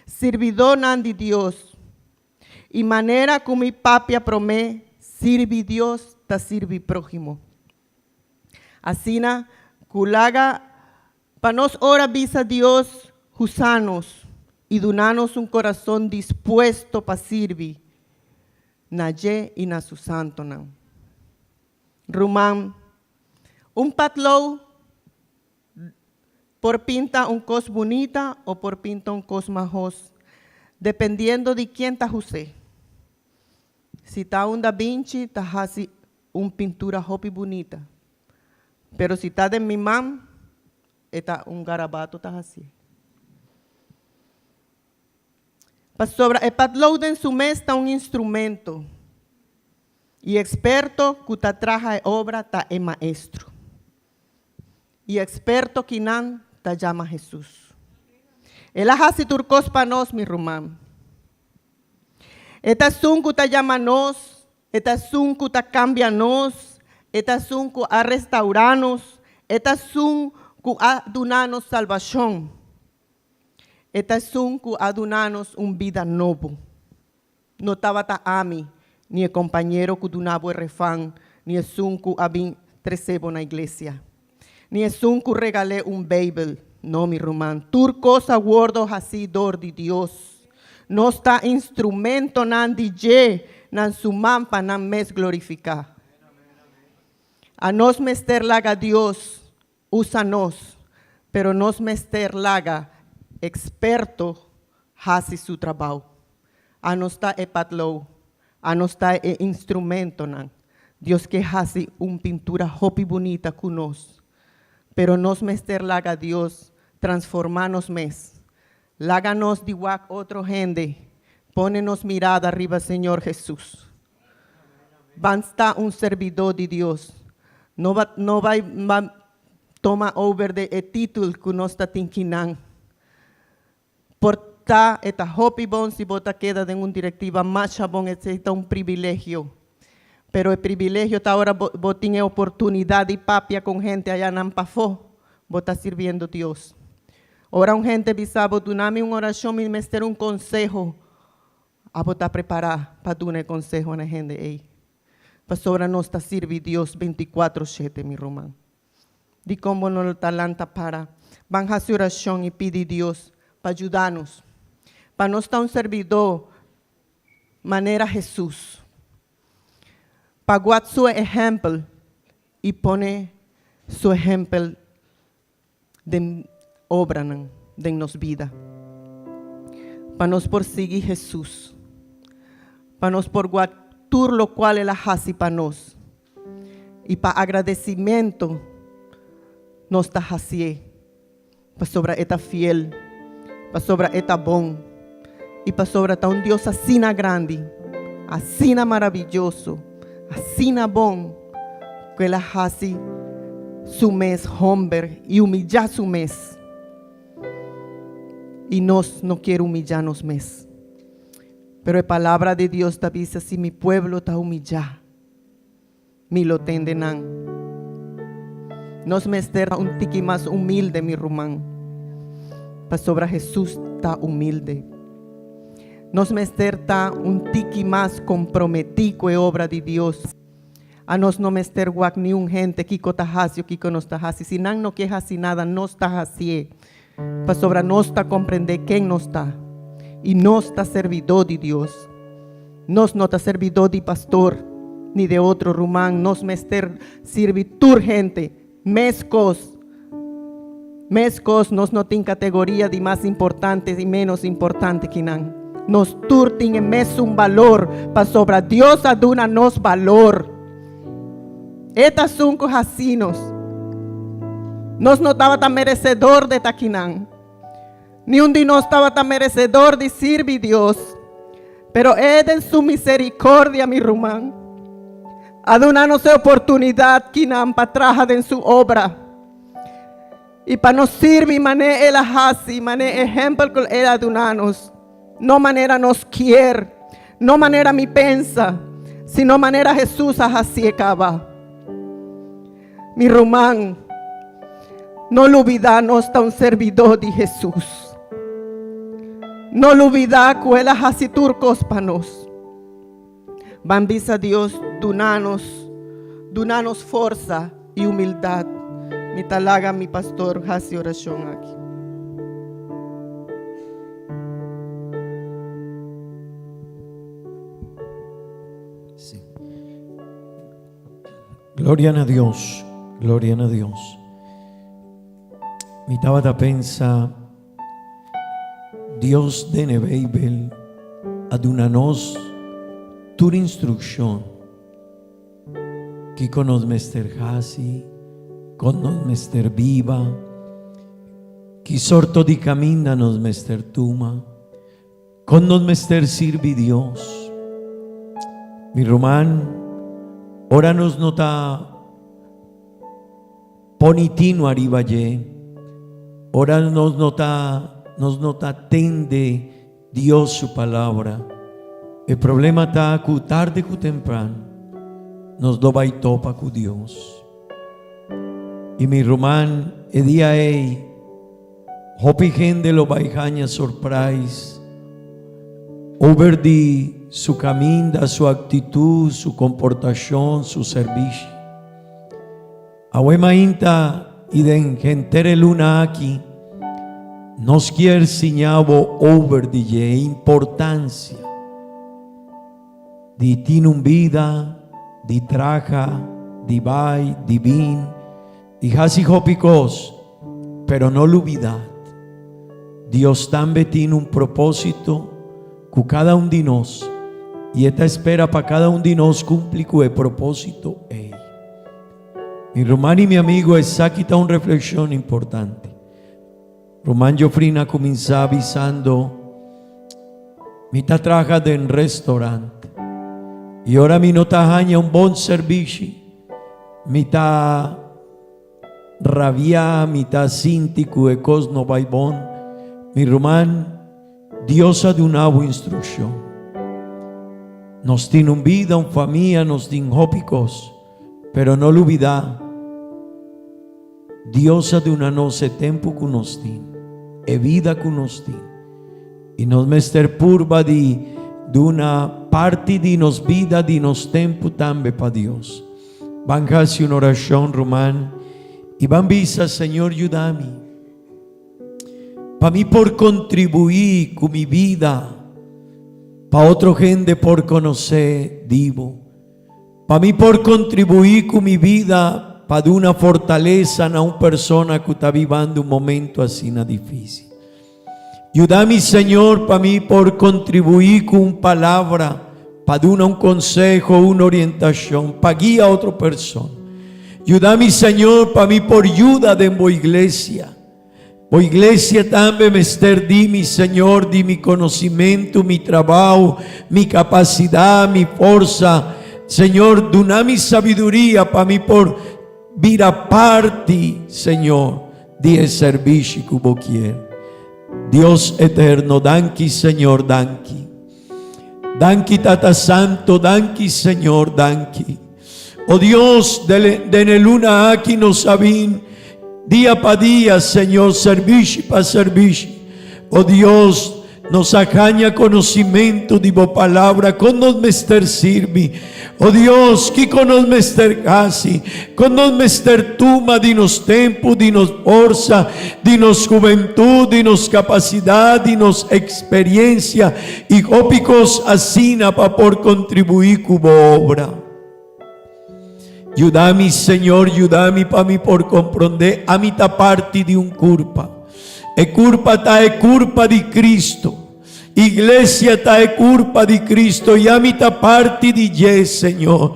Speaker 5: Sirbidónan di Dios, i manera ku mi papia promé, sirbi Dios ta sirbi próhimo. Asina ku laga pa nos ora bisa Dios husa nos i duna nos un kurason dispuesto pa sirbi na dje i na su santonan. Ruman, un patlou Por pinta un kos bunita o por pinta un kos mahos, dependiendo di ken ta hus'é. Si ta un Da Vinci ta hasi un pintura hopi bunita, pero si ta den mi man e ta un garabato ta hasié. Pasobra e patlow den su mes ta un instrumento, i eksperto ku ta traha e obra ta e maestro. I eksperto kinan ta yama Hesus. El a hasi tur kos pa nos, mi ruman. E ta esun ku ta yama nos, e ta esun ku ta kambia nos, e ta esun ku a restaurá nos, e ta esun ku a duna nos salbashon. E ta esun ku a duna nos un bida nobo. No tabata ami, ni e kompañero ku duna bo e refan, ni esun ku a bin trese bo na iglesia, ni esun ku regal'é un Beibel. No, mi ruman, tur kos a wordo hasí dor di Dios. Nos ta instrumentonan di dje nan su man pa nan mes glorifiká. Anos mester laga Dios Usa nos, pero nos mester laga experto haci su trabao. Anos ta e patlou, anos ta e instrumentonan. Dios ke haci un pintura hopi bunita cu nos, pero nos mester laga Dios transforma nos mes. Laga nos di wak otro hende, pone nos mirada riba Señor Jesus. Ban sta un servidó di Dios. No ba no bai ban toma over de e títul ku nos ta tin kinan. Por ta e ta hopi bon si bo ta keda den un direktiva masha bon esei ta un privilegio. Pero e privilegio ta ora bo bo tin e oportunidat di papia kon hende ayanan pafó bo ta sirbiendo Dios. Ora un hende bisa bo duna mi un orashon mi mester un konseho. Abo ta prepará pa duna e konseho na e hende ei? Pasobra nos ta sirbi Dios bintikuatro shete, mi ruman. Dikon bo no ta lanta para, ban hasi orashon i pidi Dios pa yuda nos, pa nos ta un sirbidó manera Hesus, pa guat su ehèmpel i pone su ehèmpel den obranan den nos bida, pa nos por sigui Hesus, pa nos por guard tur locual El a haci pa nos. I pa agradesimentu nos ta hasié, pasobra e ta fiel, pasobra e ta bon, i pasobra ta un Dios asina grandi, asina maraviyoso, asina bon, ku el a hasi su mes homber i humillá su mes. I nos no kier humillá nos mes. Pero e palabra di Dios ta bisa, Si mi pueblo ta humillá, Mi lo tende nan. Nos mester ta un tiki mas humilde, mi ruman, pasobra Hesus ta humilde. Nos mester ta un tiki mas komprometí ku e obra di Dios. Anos no mester wak niun hende kiko ta hasi o kiko nos ta hasi. Si nan no ke hasi nada, nos ta hasié, pasobra nos ta komprendé ken nos ta, i nos ta servidó di Dios. Nos no ta servidó di pastor ni de otro ruman, nos mester sirbi tur hende meskos. Meskos, nos no tin kategoria di mas importante i ménos importante ki nan. Nos tur tin e mesun balor, pasobra Dios a duna nos balor. E ta esun ku hasi nos. Nos no tabata meresedor de ta kinan. Niun di nos tabata meresedor di sirbi Dios. Pero E den Su misericordia, mi ruman, a duna nos e oportunidad kinan pa traha den Su obra i pa nos sirbi manera El a hasi, manera e ehempel ku El a duna nos. No manera nos kier, no manera mi pensa, sino manera Hesus a hasié kaba. Mi ruman, no lubidá nos ta un servidó di Hesus. No lubidá ku el a hasi tur kos pa nos. Ban bisa Dios duna nos, duna nos forsa i humildat. Mi ta laga mi pastor hasi orashon aki.
Speaker 4: Sí. Gloria na Dios, gloria na Dios. Mi tabata pensa, Dios den e Beibel a duna nos tur instrukshon kiko nos mester hasi, kon nos mester biba, ki sorto di kaminda nos mester tuma, kon nos mester sirbi Dios. Mi ruman, ora nos no ta Poni tinu ariba dje. Ora nos no ta nos no ta tende Dios su palabra, e problema ta ku tarde ku tempran nos lo bai topa ku Dios. I mi ruman, e dia ei hopi hende lo bai haña surprise over di su kaminda, su aktitut, su komportashon, su serbishi. Awe mainta i den henter e luna aki, nos kier siña bo over di dje e importancia di tin un bida, di traha, di bai, di bin, di haci hopi cos, pero no lubida, Dios tambe tin un proposito cu cada un di nos y e ta spera pa cada un di nos cumpli cu e proposito ey. Mi ruman y mi amigo esaki ta un reflexion importante. Ruman Jofrina a cuminsa bisando, Mi ta traha den restaurant y ora mi no ta haña un bon servishi, mi ta rabia, mi ta sinti cu e cos no bay bon. Mi ruman, Dios a duna bo instruccion. Nos tin un bida, un famia, nos tin hopi cos, pero no lubida, Dios a duna nos e tempu cu nos tin, e bida cu nos tin. I nos mester purba di duna parti di nos bida, di nos tempu tambe pa Dios. Ban hasi un orashon, ruman, i ban bisa, Señor, yuda mi pa mi por kontribuí ku mi bida pa otro hende por konosé di bo, pa mi por kontribuí ku mi bida pa duna fortalesa na un persona ku ta bibando un momento asina difísil. Yuda mi, Señor, pa mi por kontribuí ku un palabra, pa duna un konseho, un orientashon, pa guia otro persona. Yuda mi, Señor, pa mi por yuda den bo iglesia. Bo iglesia tambe mester di mi, Señor, di mi conocimento, mi trabao, mi capacidad, mi forza. Señor, duna mi sabiduria pa mi por bira parti, Señor, di e servishi cu bo kier. Dios eterno, danki, Señor, danki. Danki Tata Santo, danki Señor, danki. O Dios, den e luna aki nos a bin dia pa dia, Señor, servishi pa servishi. O Dios, nos a haña conocimento di bo palabra, con nos mester sirbi. O Dios, kiko nos mester hasi? Kon nos mester tuma di nos tempu, di nos forsa, di nos hubentut, di nos kapasidat, di nos eksperiensia i hopi kos asina pa por kontribuí ku bo obra? Yuda mi, Señor, yuda mi pa mi por komprondé ami ta parti di un kurpa. E kurpa ta e kurpa di Cristo. Iglesia ta e kurpa di Cristo i ami ta parti di dje, Señor.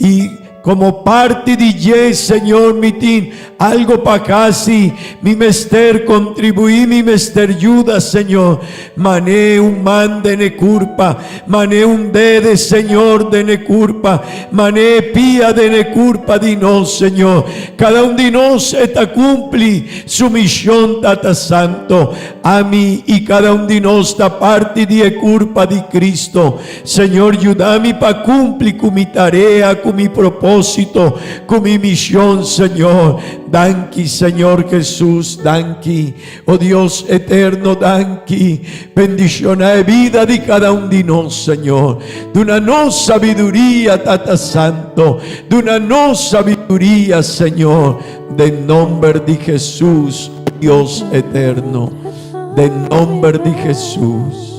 Speaker 4: I komo parti di dje, Señor, mi tin algo pa hasi, mi mester kontribuí, mi mester yuda, Señor. Mané un man den e kurpa, mané un dede, Señor, den e kurpa, mané e pia den e kurpa di nos, Señor. Kada un di nos e ta kumpli su mishon, Tata Santo. Ami i kada un di nos ta parti di e kurpa di Cristo. Señor yuda mi pa kumpli ku mi tarea, ku mi propósito, ku mi mishon, Señor. Danki, Señor Jesus, danki. O Dios eterno, danki. Bendishoná e bida di kada un di nos, Señor. Duna nos sabiduria, Tata Santo. Duna nos sabiduria, Señor. Den nomber di Jesus, Dios eterno. Den nomber di Jesus.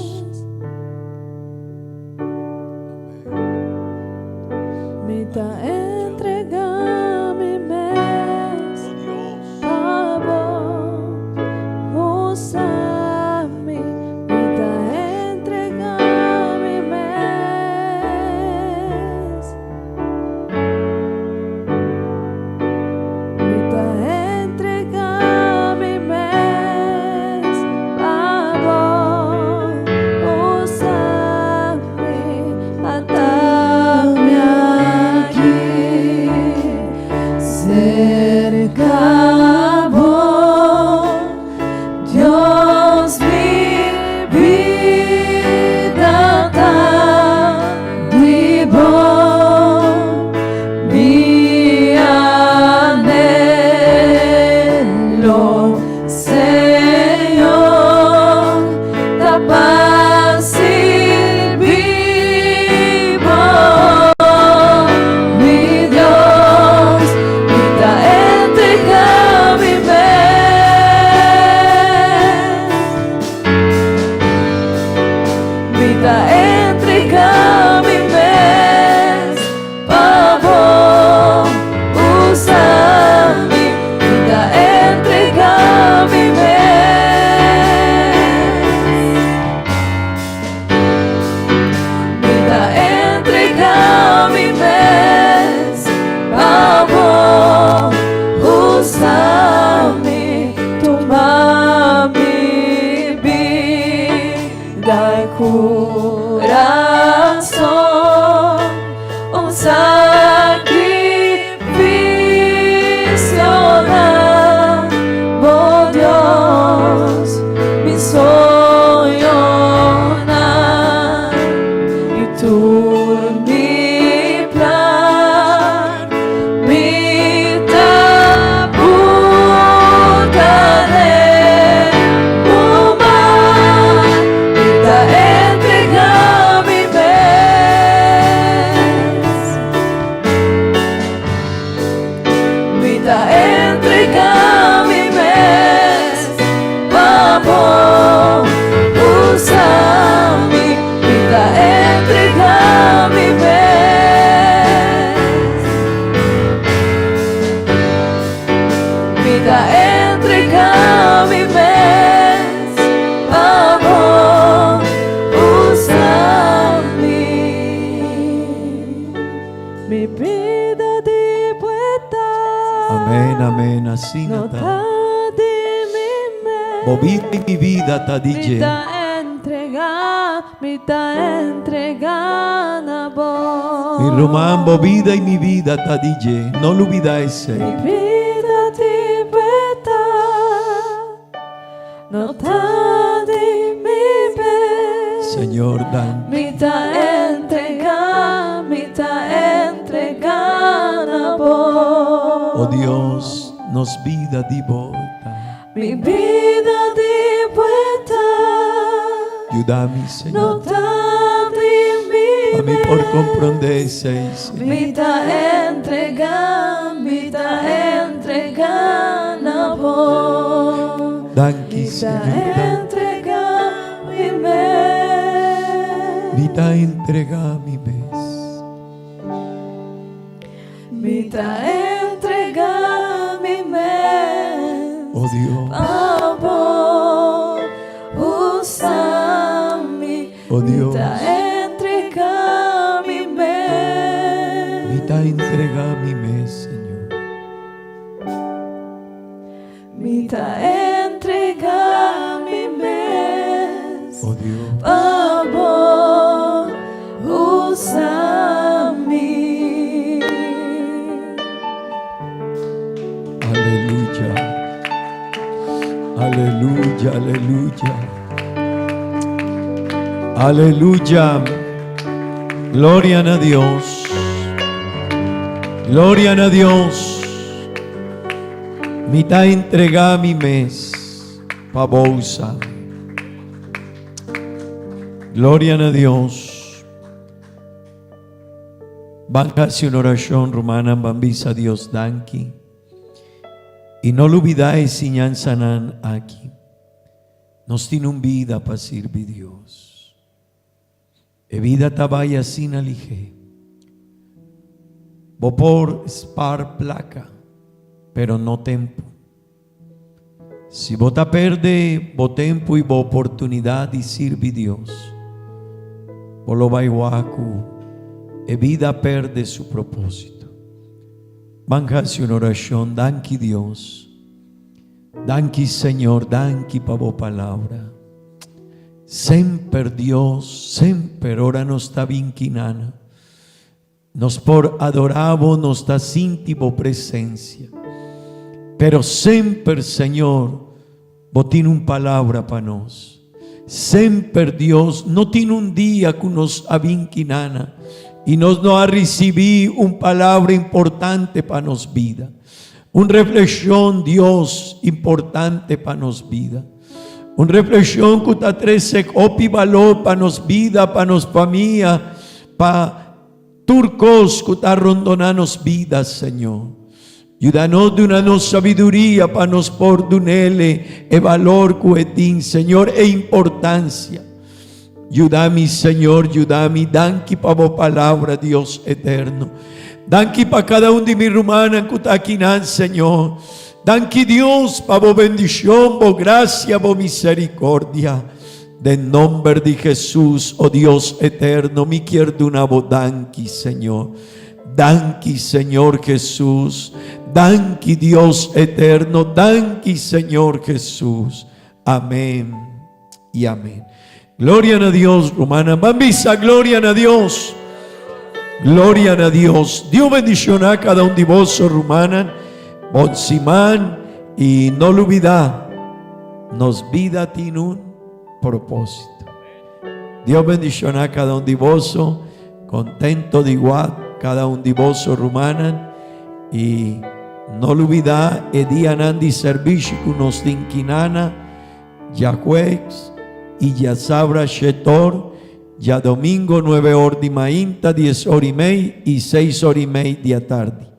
Speaker 2: Mi ta entrega mi mes pa bo usa mi. Mi ta entrega mi mes. Mi ta entrega mi mes pa bo usa mi ata mi aki serka bo Dios mi bida ta di bo mi anhelo Señor ta pa sirbi bo mi Dios mi ta entrega mi mes. Mi ta entrega mi mes pa bo usa mi. Mi ta entrega mi mes. Mi ta entrega mi mes pa bo usa mi. Tuma mi bida i kurason, un sakrifisio na bo Dios, mi soñonan i tur mi plan. Mi ta buta den bo man, mi ta entrega mi mes. Mi ta entrega mi mes pa bo usa mi. Mi ta entrega mi mes. Mi ta entrega mi mes pa bo usa mi. Mi bida di bo ta.
Speaker 4: Amèn, amèn, asina
Speaker 2: No
Speaker 4: ta.
Speaker 2: ta di mi mes.
Speaker 4: Bo bida i mi bida ta di
Speaker 2: Mi
Speaker 4: dje.
Speaker 2: ta entregá, mi ta entregá na bo.
Speaker 4: Mi ruman, bo bida i mi bida ta di dje. No lubidá esei.
Speaker 2: Mi bida di bo ta, no ta di mi mes.
Speaker 4: Señor, danki.
Speaker 2: Mi ta entregá, mi ta entregá na bo.
Speaker 4: O Dios, nos bida di bo ta.
Speaker 2: Mi bida di bo ta.
Speaker 4: Yuda mi,
Speaker 2: No
Speaker 4: Señor.
Speaker 2: ta di mi
Speaker 4: Pa mi por
Speaker 2: mes.
Speaker 4: komprondé esei, Señor.
Speaker 2: Mi ta entregá, mi ta entregá na bo.
Speaker 4: Danki,
Speaker 2: Mi ta
Speaker 4: Señor. Danki.
Speaker 2: entregá mi mes.
Speaker 4: Mi ta entregá mi mes.
Speaker 2: Mi ta entregá mi mes.
Speaker 4: O Dios.
Speaker 2: Pa bo usa mi.
Speaker 4: O Dios.
Speaker 2: Mi ta entregá mi mes.
Speaker 4: Mi ta entregá mi mes, Señor.
Speaker 2: Mi ta entregá mi mes.
Speaker 4: O Dios.
Speaker 2: Pa bo usa mi.
Speaker 4: Aleluya. Aleluya, aleluya. Aleluya. Gloria na Dios. Gloria na Dios. Mi ta entregá mi mes pa bo usa. Gloria na Dios. Ban hasi un orashon, rumannan, ban bisa Dios danki. I no lubidá e siñansanan aki. Nos tin un bida pa sirbi Dios. E bida ta bai asina lihé. Bo por spar plaka, pero no tempu. Si bo ta perde bo tempu i bo oportunidat di sirbi Dios, bo lo bai wak ku e bida a perde su propósito. Ban hasi un orashon, Danki Dios, danki Señor, danki pa bo palabra. Semper Dios, semper ora nos ta bin kinana, nos por adorá bo, nos ta sinti bo presencia. Pero semper, Señor, bo tin un palabra pa nos. Semper Dios, no tin un dia cu nos a bin kinana y nos no a ricibi un palabra importante pa nos bida. Un reflexion, Dios, importante pa nos bida. Un reflexion cu ta trece hopi balor pa nos bida, pa nos famia, pa tur cos cu ta rondona nos bida, Señor. Yuda nos, duna nos sabiduria pa nos por dunele e balor cu e tin, Señor, e importancia. Yuda mi, Señor, yuda mi. Danki pa bo palabra, Dios eterno. Danki pa cada un di mi rumannan cu ta akinan, Señor. Danki Dios pa bo bendicion, bo gracia, bo misericordia. Den nomber di Jesus, o Dios eterno, mi kier duna bo danki, Señor. Danki, Señor Jesus. Danki, Dios eterno. Danki, Señor Jesus. Amén y amén. Gloria na Dios, rumannan. Ban bisa, gloria na Dios. Gloria na Dios. Dios bendiciona cada un di boso, rumannan. Bon siman y no lubida, nos bida tin un propósito. Dios bendiciona cada un di boso. Contento di wak cada un di boso, rumannan. Y no lubida e dianan di servicio cu nos tin kinana, djajueves y djasabra shetor, djadomingo nuebe or di mainta, dies or y mei y seis or y mei di atardi.